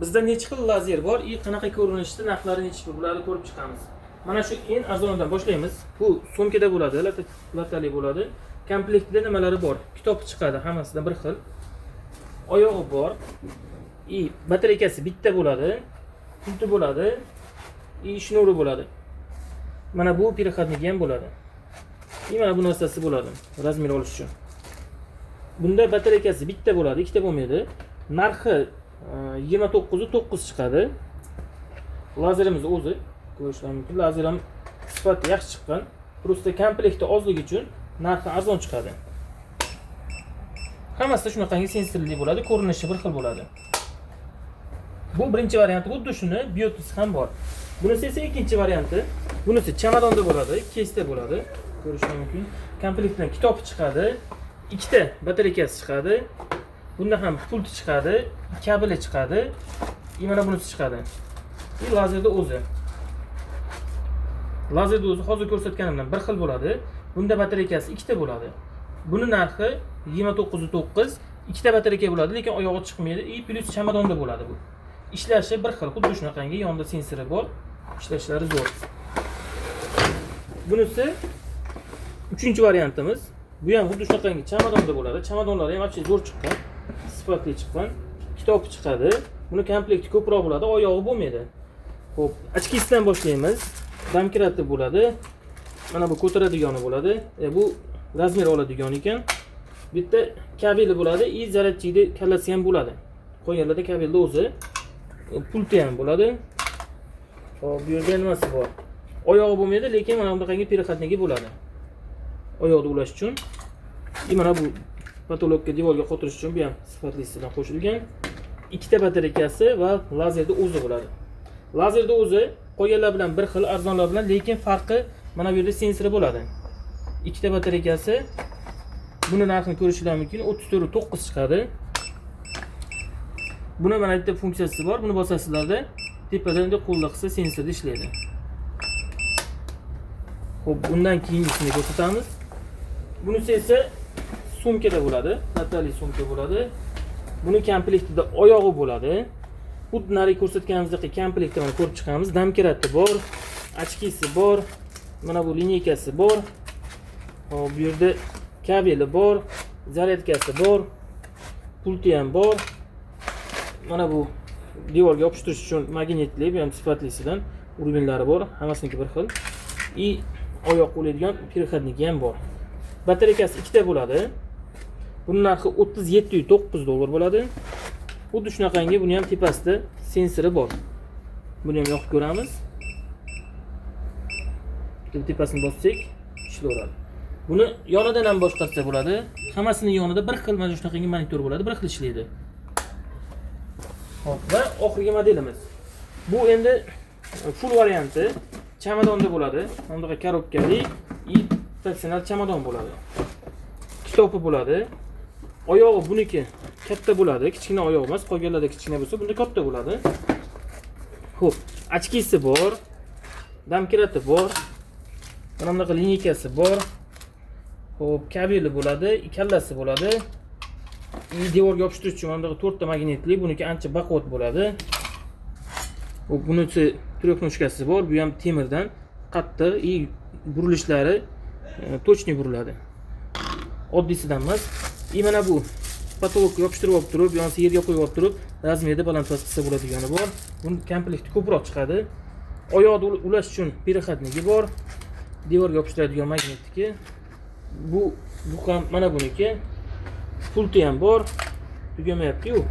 Bizda necha xil lazer bor и qanaqa ko'rinishda, narxlari necha pul, bularni ko'rib chiqamiz. Mana shu eng arzonidan boshlaymiz. Bu sumkada bo'ladi, latali bo'ladi. Komplektida nimalari bor? Kitob chiqadi, hammasidan bir xil. Oyog'i bor. И batareykasi bitta bo'ladi, pulti bo'ladi, и shnuri bo'ladi. Mana bu переходник i ham bo'ladi. И mana bu narsasi bo'ladi, размер olish uchun. Bunda batareykasi bitta bo'ladi, ikkita bo'lmaydi. Narxi 29,9 chiqadi. Lazerimiz o'zi ko'rishlar mumkin. Lazer ham sifati yaxshi chiqqan. Просто komplekti ozligi uchun narxi arzon chiqadi. Hammasida shunaqangi sensorli bo'ladi, ko'rinishi bir xil bo'ladi. Bu birinchi varianti, xuddi shuni biotis ham bor. Bunisi esa ikkinchi varianti. Bunisi chamadonda bo'ladi, кейс da bo'ladi. Ko'rishlar mumkin. Komplektdan kitob chiqadi, ikkita batareykasi chiqadi. Bunda ham pulti chiqadi, kabeli chiqadi, и mana bunisi chiqadi. И lazerda o'zi. Lazerda o'zi hozir ko'rsatganimdan bir xil bo'ladi. Bunda batareykasi ikkita bo'ladi. Buni narxi 29,9, ikkita batareyka bo'ladi, lekin oyog'i chiqmaydi и плюс chamadonda bo'ladi bu. Ishlashi bir xil, xuddi shunaqangi yonida sensori bor. Ishlashlari zo'r. Bunisi uchinchi variantimiz. Bu ham xuddi shunaqangi chamadonda bo'ladi. Chamadonlari ham вообще zo'r chiqqan, sifatli chiqqan. Kitob chiqadi. Buni komplekti ko'proq bo'ladi, oyog'i bo'lmaydi. Xo'p, очки sidan boshlaymiz. Домкрат i bo'ladi. Mana bu ko'taradigani bo'ladi. Bu размер oladigan ekan. Bitta kabeli bo'ladi и зарядчик ni kallasi ham bo'ladi. Qolganlarda kabelni o'zi, pulti ham bo'ladi. Xo'p, bu yerda nimasi bor? Oyog'i bo'lmaydi, lekin mana bunaqangi переходник i bo'ladi. Oyoqni ulash uchun. И mana bu потолок ka, devorga qotirish uchun bu ham sifatlisidan qo'shilgan. Ikkita batareykasi va lazerda o'zi bo'ladi. Lazerda o'zi qolganlar bilan bir xil, arzonlar bilan, lekin farqi mana bu yerda sensori bo'ladi. Ikkita batareykasi, buni narxini ko'rishinglar mumkin, 34,9 chiqadi. Buni mana bitta funksiyasi bor, buni bosasizlarda tepada endi qo'lda qilsa sensorda ishlaydi. Xo'p, bundan keyingisini ko'rsatamiz. Bunisi esa sumkada bo'ladi, latali sumka bo'ladi. Buni komplektida oyog'i bo'ladi. Xuddi narigi ko'rsatganimizdek komplektni mana ko'rib chiqamiz. Домкрат i bor, очки si bor, mana bu линейка si bor. Xo'p, bu yerda kabeli bor, зарядка si bor, pulti ham bor. Mana bu devorga yopishtirish uchun magnitli, bu ham sifatlisidan уровень lari bor, hammasiniki bir xil. И oyoq qo'yadigan переходник i ham bor. Batareykasi ikkita bo'ladi. Buni narxi 37,9 dollar bo'ladi. Xuddi shunaqangi buni ham tepasida sensori bor. Buni ham yoqib ko'ramiz. Bitta tepasini bossak ishlayveradi. Buni yonidan ham boshqarsa bo'ladi. Hammasini yonida bir xil mana shunaqangi monitor bo'ladi, bir xil ishlaydi. Xo'p, va oxirgi modelimiz. Bu endi full varianti. Chamadonda bo'ladi. Mana bunaqa коробка li и professional chamadon bo'ladi. Kitobi bo'ladi. Oyog'i buniki katta bo'ladi, kichkina oyoq emas, qolganlarda kichkina bo'lsa, bunda katta bo'ladi. Xo'p, очки si bor, домкрат i bor, mana bunaqa линейка si bor. Xo'p, kabeli bo'ladi, kallasi bo'ladi. И devorga yopishtirish uchun mana bunaqa to'rtta magnitli, buniki ancha baquvvat bo'ladi. Xo'p, bunisi трёхножка si bor, bu ham temirdan, qattiq и burilishlari точный buriladi. Oddiysidan emas. И mana bu потолок ka yopishtirib olib turib, yoki yerga qo'yib olib turib, размер da baland past qilsa bo'ladigani bor. Buni komplekti ko'proq chiqadi. Oyoqni ulash uchun переходник i bor. Devorga yopishtiradigan magnitniki. Bu ham mana buniki. Pulti ham bor. Tugamayapti-yu.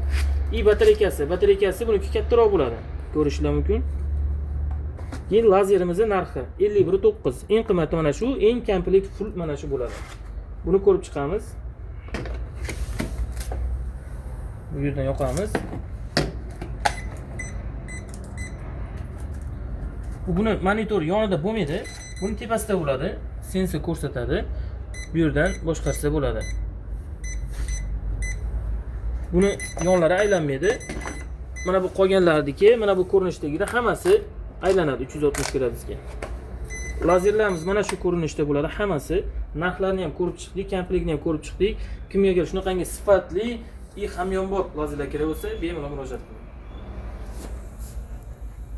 И batareykasi buniki kattaroq bo'ladi. Ko'rishlar mumkin. Keyin lazerimizni narxi 51,9. Eng qimmati mana shu, eng komplekt full mana shu bo'ladi. Buni ko'rib chiqamiz. Bu yerdan yoqamiz. Buni monitor yonida bo'lmaydi. Buni tepasida bo'ladi. Sensor ko'rsatadi. Bu yerdan boshqarsa bo'ladi. Buni yonlari aylanmaydi. Mana bu qolganlarniki, mana bu ko'rinishdagilar hammasi aylanadi 360 gradusga. Lazerlarimiz mana shu ko'rinishda bo'ladi hammasi. Narxlarni ham ko'rib chiqdik, komplektni ham ko'rib chiqdik. Kimga agar shunaqangi sifatli и hamyonbop lazerlar kerak bo'lsa, bemalol murojaat qiling.